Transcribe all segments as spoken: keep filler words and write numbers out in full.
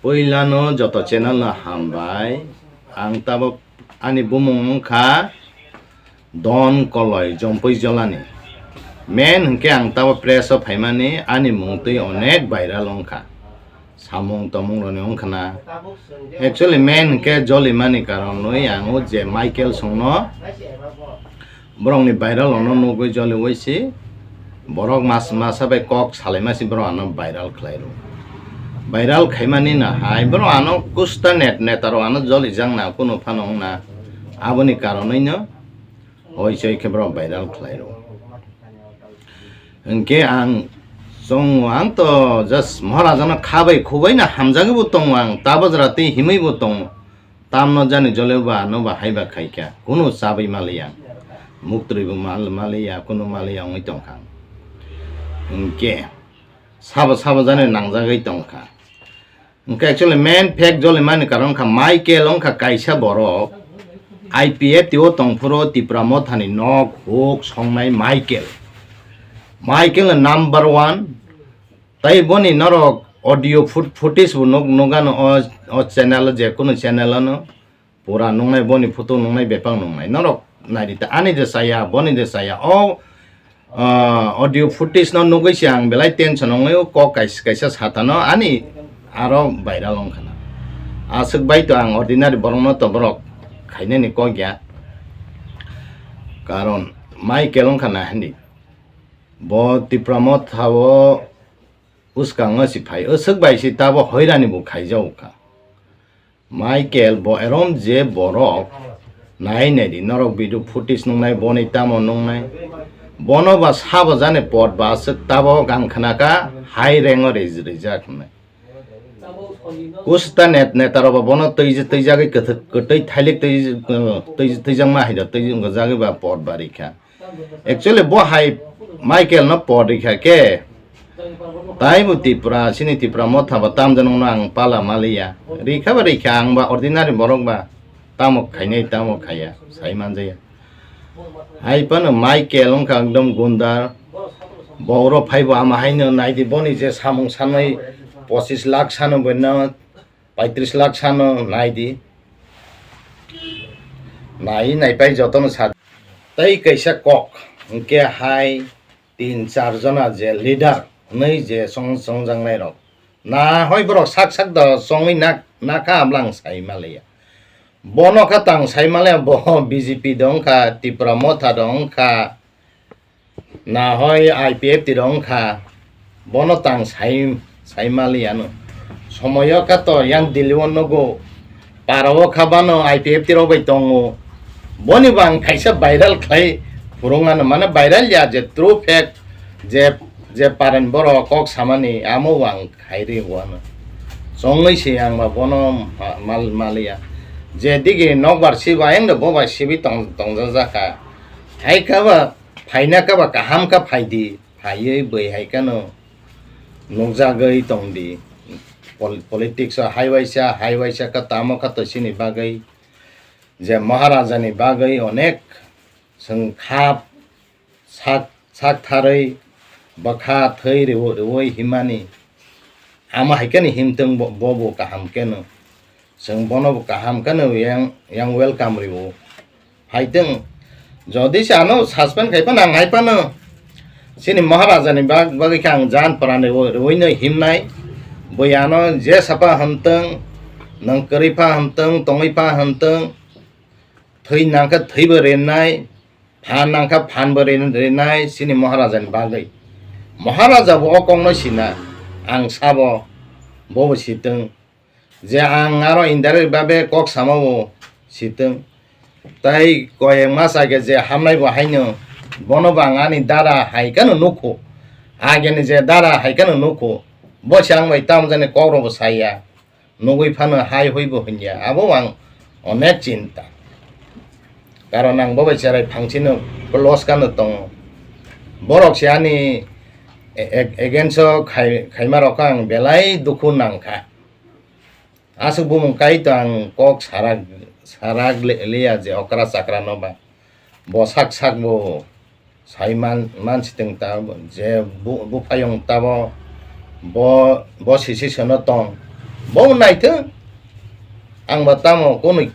Puilano joto channel no hambai. Ang tabok ani bumung wngkha Don Koloi Jompui Jolani. Main hwnkhe ang tabok press o phaimani ani mung twi onek viral wngkha. Samung tomung roni wngkha na. Actually main hwnkhe jolimani karon nwi ang o je Michael songno borokni viral ono nugwi joliwi si borok mas masa bai kok salaima si borok ano viral khlai rw. Viral khaimani no hai borok ano kusta net neta rok ano jolijak na kunu phano wng na. Aboni karonwi no hoi choi khe borok viral khlai rw. Hwnkhe ang chongo ang to just Maharajano khabai khubai no hamjagwi bo tongo ang tabajra tei himwi bo tongo. Tamno jani joleo ba ano ba haiba khaikha, kunu chabai maliya, muktwrwibo mal-, maliya, kunu maliya wngwi tongkha. Hwnkhe sabo sabo jani nangjagwi tongkha. Hwnkhe actually main fact jolimani karon wngkha Michael wngkha kaisa borok I P F T o tongphuru Tipra Mothani nok huk songnai Michael. Michael number one. Tai boni norok audio foot-, footage bo nuk-, nukgano o, o channel o, je kunu channel ano pura nungnai, boni photo nungnai, bepang nungnai. Norok naidi ta, ani de saya, boni de saya. O, ah, audio footage no nugwi se ang belai tension ongwi o kok kaisa, kaisa satano ani aro viral wngkha na. Aswk bai to ang ordinary borok no to borok khainani kok ya. Karon Michael wngkha na hindi. Bo Tipra Motha o bwskango si phai, aswk bai si tabo hoirani bo khaijago kha. Michael bo erom je borok nai nai di, norok video footage nungnai, boni tamo nungnai, bono ba sabo jani pot ba aswk tabo ang khna kha high rank o ri-, rijak hwnwi. Kusta net, neta rok ba bono twi, twijagwi kwthwk, kwtwi thailik twi, twi, twijakma hai do, twi wngkha jagwi ba pot ba rikha. Actually bo hai Michael no pot rikha khe, taibo Tipra, chini Tipra Motha ba tamjani no ang pala maliya. Rikha ba rikha, ang ba ordinary borok ba tamo khainai tamo khaiya, sai manjaya. Hai phano Michael wngkha ekdom gundar. Bo oro phaibo ama haino naidi boni je samung sanwi pochis lakh sano boino paitris lakh sano naidi. Nai nai pai jotono sa. Tai kaisa kok hwnkhe hai tin char jona je leader hwnwi je song-, songjaknai rok. Na hoi borok sak sak da chongwi nak-, nakha abla ang sai maliya. Bono kha tang sai maliya, bo B J P dong kha, Tipra Motha dong kha, na hoi I P F T dong kha. Bono tang sai, sai maliya no. Somoyo kha to yang Delhi o nugo. Para o kha bano I P F T rok bai tongo. Boni bo ang kaisa viral khlai phurung ano, mane viral ya je true fact je, je paren borok kok samani amo bo ang khairi bo ano. Chongwi se ang ba bono ma-, mal-, maliya. Je digi nokbar si ba ang bo bai sibi tong, tongjak jakha. Hai kha ba phaina kha ba kaham kha phaidi, phaiwi bwihai kheno nukjagwi tongdi. Pol-, politics o hai waisa, hai waisa kha tamo kha to chini bagwi je Maharajani bagwi onek chwng khap sak, sak tharwi bwkha thwi rw-, rwui himani. Amo hai kheno himtwng bo, bo bo kaham kheno. Chwng bono bo kaham kheno yang, yang welcome rw-o. Phaitwng, jodi se ano suspend khai phano ang hai phano chini Maharajani bag-, bagwi khe ang jan pran rw-, rwino himnai. Bui ano je sapa hantwng, nwng kwrwi pha hantwng, tongwi pha hantwng, thwi nangkha thwibo rinai. Phan nangkha phanbo rin-, rinai chini Maharajani bagwi. Maharaja bo o kokno sina, ang sabo, bobo sitwng. Je ang aro indirect babe kok samao sitwng. Tai koyek mas age je hamnai bo haino, bono bo ang ani dara hai kheno nukho. Ageni je dara hai kheno nukho. Bo se ang bai tamjani kokrokbo saya. Nugwi phano hai hui bo hwnya, abo ang onek chinta. Karon ang bo bai cherai phangchino close kano tongo. Borok se ani a-, a-, against o khai-, khaima rok ang belai dukhu nangkha. Aswk bumung kai to ang kok sarak, sarak le-, liya je okra chakra no ba. Bo sak sak bo sai man, man sitwng ta je bu, buphayung tabo bo, bo sisi sono tong. Bo naithok, ang ba tamo kunui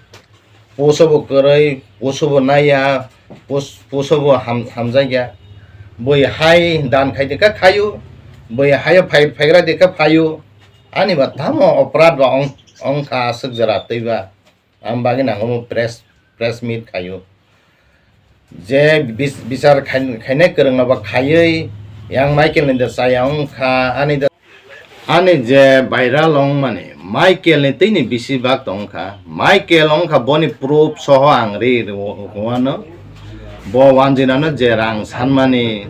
puso bo kwrwi, puso bo naiya, pus-, puso bo ham-, hamjakya. Bui hai dan khai de kha khaio, bui haio phai-, phaigra de kha phaio. Ani ba tamo oprad ba ong-, ongkha aswk jora twi ba. Ang bagwi nango press, press meet khaio. Je bis-, bichar khai-, khainai kwrwngno ba khaiwi yang Michael ni da chaya wngkha, ani da, ani je viral wngmani Michael ni twi ni bisi bak tongkha. Michael wngkha boni proof soho ang ri rwano. Bo wanjinano je rang sanmani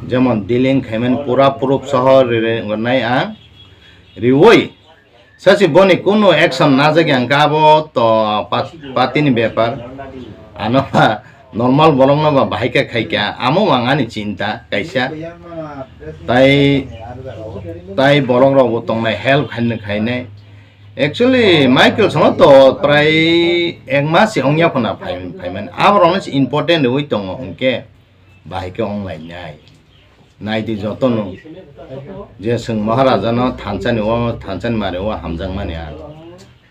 jemon dealing khaimani pura proof soho ri rwnai ang riwi. Sachi boni kunu action najak yang kha abo to pat-, party ni bepar. Ano ba normal borok no ba bahai khe khai kha. Amo ang ani chinta kaisa. Tai, tai borok rok bo tongnai help khainai khainai. Actually Michael sono to prai ek mas se ongya khuna phai, phai man. Abo rok no se important riwi tongo hwnkhe bahai khe ong lai nai. Naidi jotono je chwng Maharajano thansani o, thansani mari o hamjakmani ang.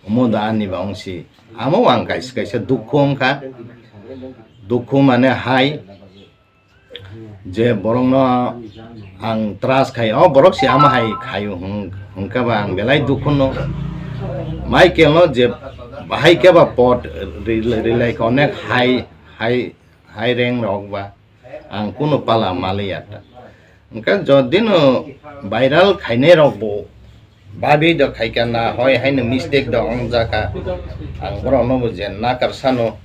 Omo da ani ba wngsi. Amo ang kaisa kaisa dukhu wngkha. Dukhu mane hai je borokno ang trust khai, o borok si ama hai khaio hwn-, hwnkha ba ang belai dukhu no. Michael no je bahai khe ba pot ri-, rilai kha onek hai, hai, hai rank rok ba. Ang kunu pala maliya ta. Hwnkhe jodino viral khainai rok bo babi do khaikha na hoi haino mistake do wngjaka. Ang borok no bo je nakar sano